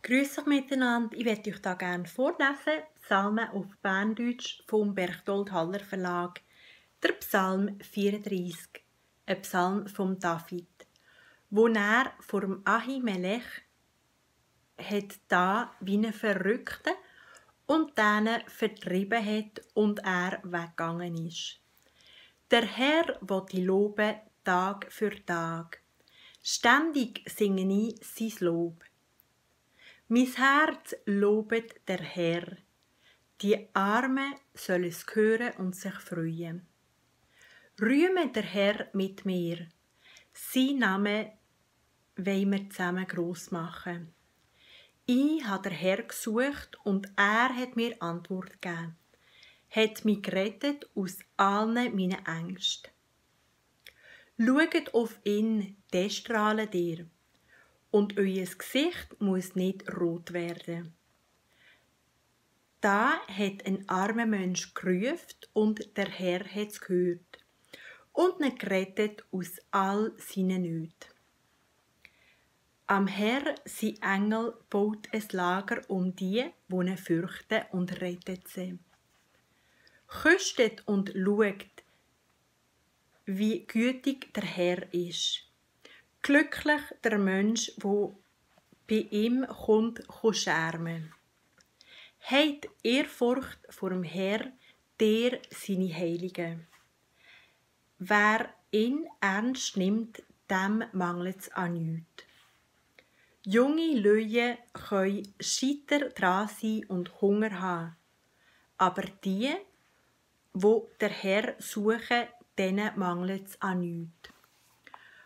Grüß euch miteinander. Ich werde euch da gerne vorlesen. Psalmen auf Berndeutsch vom Berchtold Haller Verlag. Der Psalm 34, ein Psalm von David, wo er vor dem Ahimelech hat da wie ein Verrückter und denen vertrieben hat und er weggegangen ist. Der Herr will ich loben Tag für Tag. Ständig singe ich sein Lob. Mein Herz lobet der Herr. Die Armen sollen es hören und sich freuen. Rühme der Herr mit mir. Sein Name wollen wir zusammen gross machen. Ich habe den Herr gesucht und er hat mir Antwort gegeben. Hat mich gerettet aus allen meinen Ängsten. Schaut auf ihn, der strahlt ihr. Und euer Gesicht muss nicht rot werden. Da hat ein armer Mensch gerufen und der Herr hat es gehört und ihn gerettet aus all seinen Nöten. Am Herr, sein Engel, baut ein Lager um die ihn fürchten und rettet sie. Küstet und schaut, wie gütig der Herr ist. Glücklich der Mensch, wo bei ihm kommt, schärmen. Habt Ehrfurcht vor dem Herr, der seine Heiligen. Wer ihn ernst nimmt, dem mangelt es an nichts. Junge Löwen können scheiter dran sein und Hunger haben, aber die, wo der Herr suchen, denen mangelt es an nichts.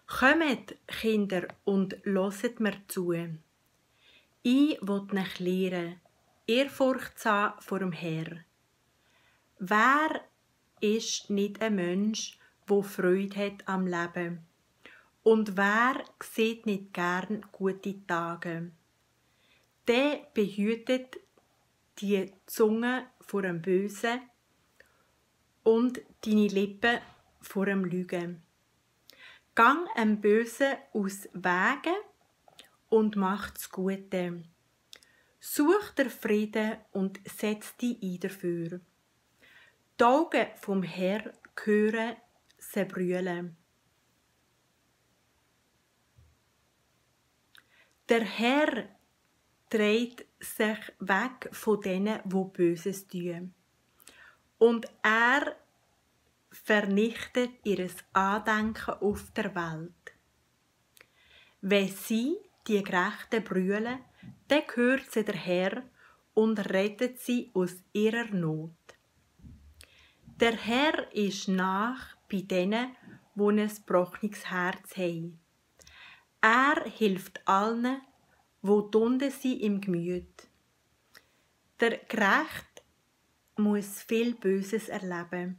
Kommt, Kinder, und hört mir zu. Ich will euch lehren, Ehrfurcht zu haben vor dem Herr. Wer ist nicht ein Mensch, der Freude hat am Leben? Und wer sieht nicht gern gute Tage? Der behütet die Zunge vor dem Bösen und deine Lippen vor dem Lügen. Gang dem Bösen aus Wege und macht's Gute. Such den Frieden und setz dich ein dafür. Die Augen vom Herr hören sie brüllen. Der Herr dreht sich weg von denen, die Böses tun. Und er vernichtet ihr Andenken auf der Welt. Wenn sie, die Gerechten, brüllen, dann hört sie der Herr und rettet sie aus ihrer Not. Der Herr ist nach bei denen, die ein gebrochenes Herz haben. Er hilft allen, die dunden sind im Gemüt. Der Gerechte muss viel Böses erleben,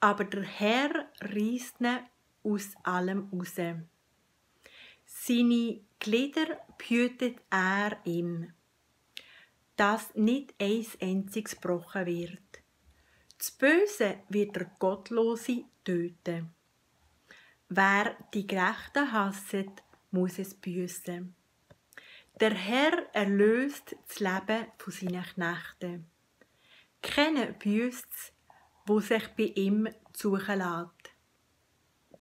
aber der Herr reisst ihn aus allem raus. Seine Glieder behütet er ihm, dass nicht ein einziges gebrochen wird. Das Böse wird der Gottlose töten. Wer die Gerechten hasset, muss es büssen. Der Herr erlöst das Leben von seinen Knechten. Keiner büsst's, wo sich bei ihm suchen lässt.